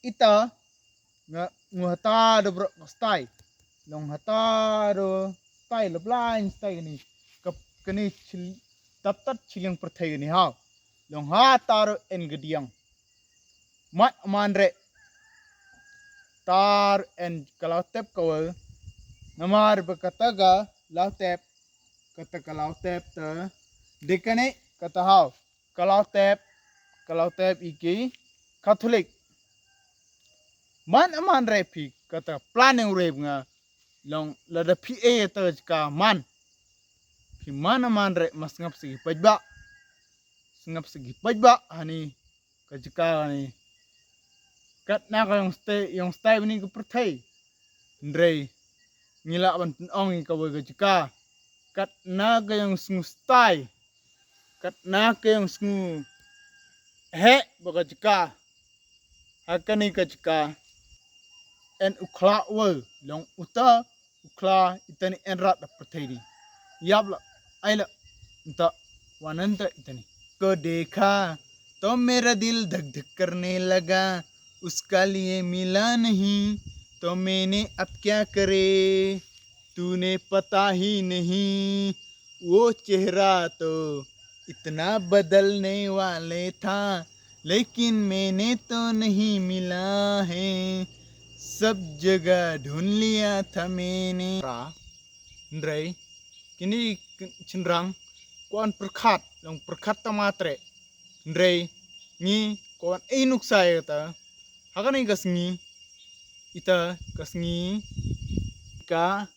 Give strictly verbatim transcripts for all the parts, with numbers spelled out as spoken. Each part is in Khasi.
ita nga ngu hata da bro ka stai. Long hata da stai la blain stai kani. Kap kani chil tap tat chiling perthei kani hau. Long hata da en gediang. Mat man re. Tar en kalau tep kawal. Namar ba kata ka lau tep. Kata ka lau tep ta. Dekane kata hau. Ka lau tep. Ka lau tep iki Catholic. Man aman re phi kata planning rep nga. Long lada phi e ta ka man. Phi man aman re mas ngap sigi pajba. Sngap sigi pajba hani ka jaka hani. Kat na ka yong stai yong stai bini ka perthei. Ndrei ngi lah ban pynong ïa ka wei ka jaka. Kat na ka yong sngu stai. Kat na ka yong sngu he ba ka jaka. Ha kani ka jaka. En u khla wei long uta u khla itani en rat da perthei di. Yap la ai la nta wan nta itani. को देखा तो मेरा दिल धक धक करने लगा, उसका लिए मिला नहीं तो मैंने अब क्या करे, तूने पता ही नहीं वो चेहरा तो इतना बदलने वाले था, लेकिन मैंने तो नहीं मिला है, सब जगह ढूंढ लिया था मैंने। Ra, ndrei, kini chynrang, kuan perkhat, long perkhat ta matre, ndrei, ngi, kuan ei nuksa ïa ta, hakani ka sngi, ita ka sngi, ka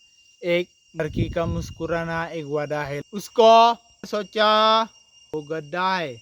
एक लड़की का मुस्कुराना एक वादा है, उसको सोचा वो गद्दा है।